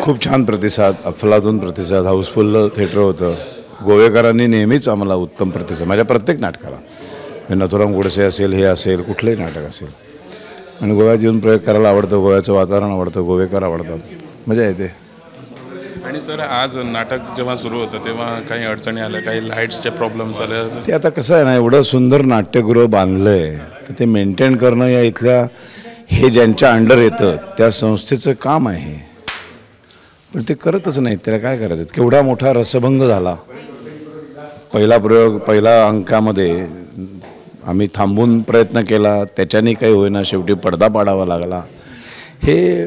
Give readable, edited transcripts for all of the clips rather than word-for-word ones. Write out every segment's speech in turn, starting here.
खूप छान प्रतिसाद, अफलातून प्रतिसाद. हाऊसफुल थिएटर होतं. गोवेकरांनी नेहमीच आम्हाला उत्तम प्रतिसाद, माझ्या प्रत्येक नाटकाला, नथुराम गोडसे असेल, हे असेल, कुठलंही नाटक असेल. आणि गोव्यात येऊन प्रयोग करायला आवडतं, गोव्याचं वातावरण आवडतं, गोवेकर आवडतात, मजा येते. आणि सर, आज नाटक जेव्हा सुरू होतं तेव्हा काही अडचणी आल्या, काही लाईट्सचे प्रॉब्लेम्स आले? ते आता कसं आहे ना, एवढं सुंदर नाट्यगृह बांधलं आहे तर ते मेंटेन करणं या इथल्या हे ज्यांच्या अंडर येतं त्या संस्थेचं काम आहे, पण ते करतच नाही. त्याला काय करायचं? केवढा मोठा रसभंग झाला. पहिला प्रयोग, पहिला अंकामध्ये आम्ही थांबून प्रयत्न केला, त्याच्याने काही होईना, शेवटी पडदा पाडावा लागला. हे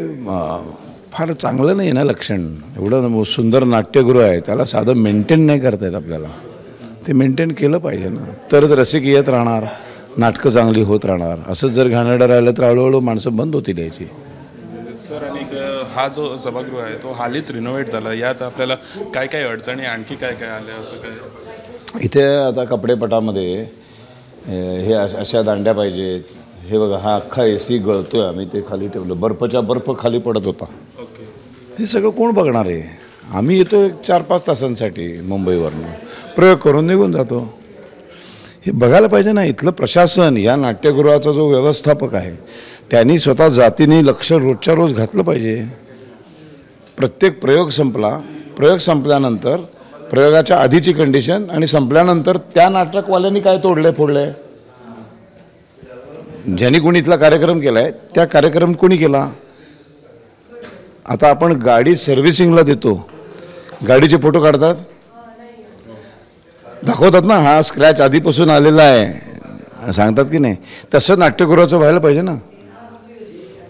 फार चांगलं नाही ना लक्षण. एवढं सुंदर नाट्यगृह आहे, त्याला साधं मेंटेन नाही करता येत आपल्याला. ते मेंटेन केलं पाहिजे ना, तरच रसिक येत राहणार, नाटकं चांगली होत राहणार. असंच जर घाणेरडं राहिलं तर हळूहळू माणसं बंद होतील यायची. सर, आणि हा जो सभागृह आहे तो हालीच रिनोव्हेट झाला, यात आपल्याला काय काय अडचणी आणखी काय काय आल्या असं काय? इथे आता कपडेपटामध्ये हे अशा दांड्या पाहिजेत. हे बघा, हा अख्खा ए सी गळतो आहे, आम्ही ते खाली ठेवलं, बर्फच्या बर्फ खाली पडत होता. हे सगळं कोण बघणार आहे? आम्ही येतो 4-5 तासांसाठी मुंबईवरनं, प्रयोग करून निघून जातो. हे बघायला पाहिजे ना इथलं प्रशासन, या नाट्यगृहाचा जो व्यवस्थापक आहे त्यांनी स्वतः जातीने लक्ष रोजच्या रोज घातलं पाहिजे. प्रत्येक प्रयोग संपला, प्रयोग संपल्यानंतर प्रयोगाच्या आधीची कंडिशन आणि संपल्यानंतर त्या नाटकवाल्यांनी काय तोडले फोडले, ज्यांनी कोणी इथला कार्यक्रम केला आहे त्या कार्यक्रम कोणी केला. आता आपण गाडी सर्व्हिसिंगला देतो, गाडीचे फोटो काढतात, दाखवतात ना, हा स्क्रॅच आधीपासून आलेला आहे, सांगतात की नाही. तसं नाट्यगृहाचं व्हायला पाहिजे ना.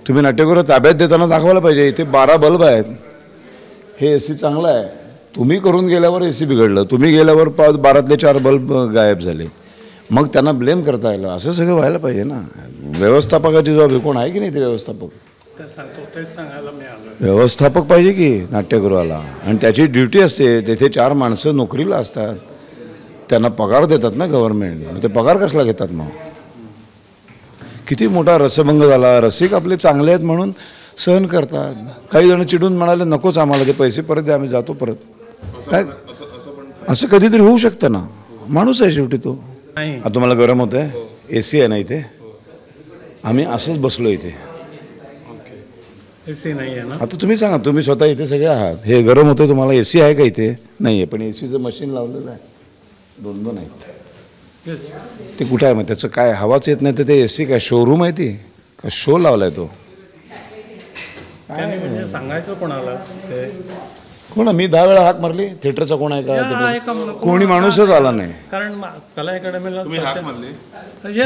तुम्ही नाट्यगृह ताब्यात देताना दाखवायला पाहिजे, इथे 12 बल्ब आहेत, हे ए सी चांगलं आहे. तुम्ही करून गेल्यावर ए सी बिघडलं, तुम्ही गेल्यावर 12तले 4 बल्ब गायब झाले, मग त्यांना ब्लेम करता आलं. असं सगळं व्हायला पाहिजे ना. व्यवस्थापकाची जबाबदारी कोण आहे की नाही ते व्यवस्थापक, व्यवस्थापक पाहिजे की नाट्यगृहाला, आणि त्याची ड्युटी असते. तेथे 4 माणसं नोकरीला असतात, त्यांना पगार देतात ना गव्हर्नमेंट, मग ते पगार कसला घेतात? मग किती मोठा रसभंग झाला. रसिक आपले चांगले आहेत म्हणून सहन करतात. काही जण चिडून म्हणाले नकोच आम्हाला, ते पैसे परत द्या, आम्ही जातो परत. काय असं कधीतरी होऊ शकतं ना, माणूस आहे शेवटी तो. आता तुम्हाला गरम होतं आहे, ए सी आहे ना इथे, आम्ही असंच बसलो इथे. ए सी नाही आहे ना. आता तुम्ही सांगा, तुम्ही स्वतः इथे सगळे आहात, हे गरम होतं तुम्हाला, ए सी आहे का इथे? नाही आहे, पण ए सीचं मशीन लावलेलं आहे, 2-2 आहेत. ते कुठं आहे मग? त्याचं काय हवाच येत नाही तर ते ए सी काय शोरूम आहे ती का शो लावला आहे तो? म्हणजे सांगायचं कोणाला ते? कोण? मी 10 वेळा हाक मारली, थिएटरचा कोण आहे का? कोणी माणूसच आला नाही. कारण कला अकॅडमीला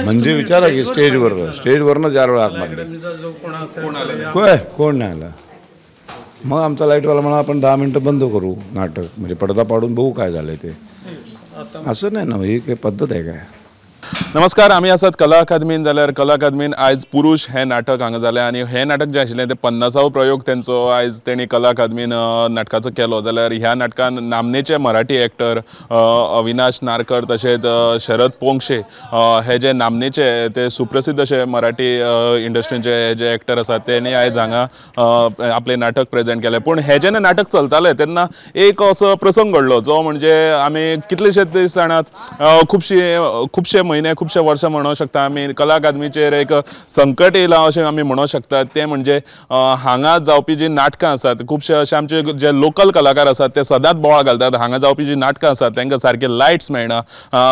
म्हणजे विचारा की स्टेजवर, स्टेजवरनं 4 वेळा हाक मारली, कोण नाही आला. मग आमचा लाईटवाला म्हणा आपण 10 मिनटं बंद करू नाटक, म्हणजे पडदा पाडून बघू काय झालं ते. असं नाही ना, ही काही पद्धत आहे काय? नमस्कार, आमी आसात कला अकादमीन. जाल्यार कला अकादमीन आयज पुरुष हें नाटक हांगा जालें आनी हें नाटक जें आशिल्लें तें 50वो प्रयोग तेंचो आयज तेणी कला अकादमीन नाटकाचो केलो. जाल्यार ह्या नाटकान नामनेचे मराठी एक्टर अविनाश नारकर तशेंच शरद पोंक्षे हे जे नामनेचे ते सुप्रसिद्ध अशे मराठी इंडस्ट्रीचे जे एक्टर आसात तेणी आयज हांगा आपलें नाटक प्रेजेंट केलें. पूण हें जेन्ना नाटक चलतालें तेन्ना एक असो प्रसंग घडलो जो म्हणजे आमी कितलेशे दीस जाणात, खुबशे म्हयने, खुबशे वर्सां म्हणूंक शकता आमी कला अकादमीचेर एक संकट येयलां अशें आमी म्हणूंक शकतात. तें म्हणजे हांगा जावपी जीं नाटकां आसात, खुबशे अशे आमचे जे लोकल कलाकार आसात ते सदांच बोवाळ घालतात. हांगा जावपी जीं नाटकां आसात तांकां सारके लायट्स मेळना,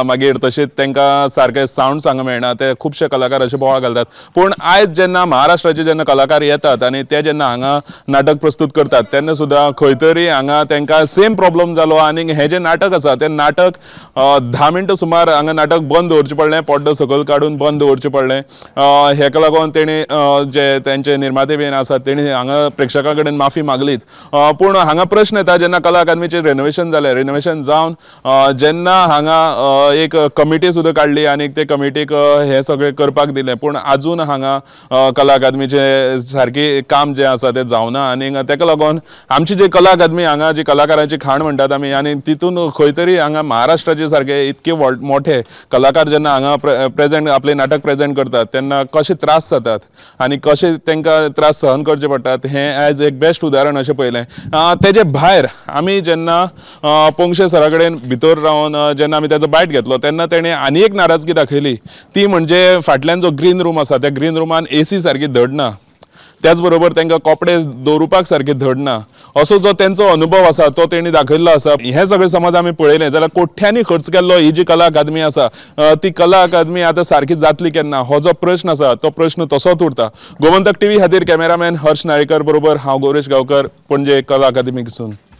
मागीर तशेंच तांकां सारके सावंड्स हांगा मेळना, ते खुबशे कलाकार अशे बोवाळ घालतात. पूण आयज जेन्ना महाराष्ट्राचे जेन्ना कलाकार येतात आनी ते जेन्ना हांगा नाटक प्रस्तूत करतात तेन्ना सुद्दां खंय तरी हांगा तांकां सेम प्रॉब्लम जालो आनी हें जें नाटक आसा तें नाटक 10 मिनटां सुमार हांगा नाटक बंद दवरचें पडलें, पड्डो सकयल काडून बंद दवरचें पडलें. हेका लागून तेणी जे तेंचे निर्माते बीन आसात तेणी हांगा प्रेक्षकां कडेन माफी मागलीच. पूण हांगा प्रश्न येता, जेन्ना कला अकादमीचें रेनोवेशन जालें, रेनोवेशन जावन जेन्ना हांगा एक कमिटी सुद्दां काडली आनी ते कमिटीक हें सगळें करपाक दिलें, पूण आजून हांगा कला अकादमीचें सारकें काम जें आसा तें जावना. आनी तेका लागून आमची जी कला अकादमी हांगा जी कलाकारांची खाण म्हणटात आमी, आनी तितून खंय तरी हांगा महाराष्ट्राचे सारके इतके मोठे कलाकार जेन्ना हांगा हांगा प्रेजेंट आपलें नाटक प्रेजेंट करतात तेन्ना कशे त्रास जातात आनी कशे तांकां त्रास सहन करचे पडटात हें आयज एक बेस्ट उदाहरण अशें पळयलें. तेजे भायर आमी जेन्ना पोंगशे सरा कडेन भितर रावन जेन्ना आमी ताचो बायट घेतलो तेन्ना तेणें आनी एक नाराजगी दाखयली, ती म्हणजे फाटल्यान जो ग्रीन रूम आसा त्या ग्रीन रुमान एसी सारकी धड ना, त्याच बरोबर तांकां कपडे दवरुपाक सारके धड ना, असो जो तेंचो अनुभव आसा तो तेणी दाखयल्लो आसा. हें सगळें समज आमी पळयलें जाल्यार कोट्यांनी खर्च केल्लो ही जी कला अकादमी आसा ती कला अकादमी आतां सारकी जातली केन्ना हो जो प्रश्न आसा तो प्रश्न तसोच उरता. गोमंतक टीव्ही खातीर कॅमेरामॅन हर्ष नाळेकर बरोबर हांव गौरेश गांवकर, पणजे कला अकादमीकसून.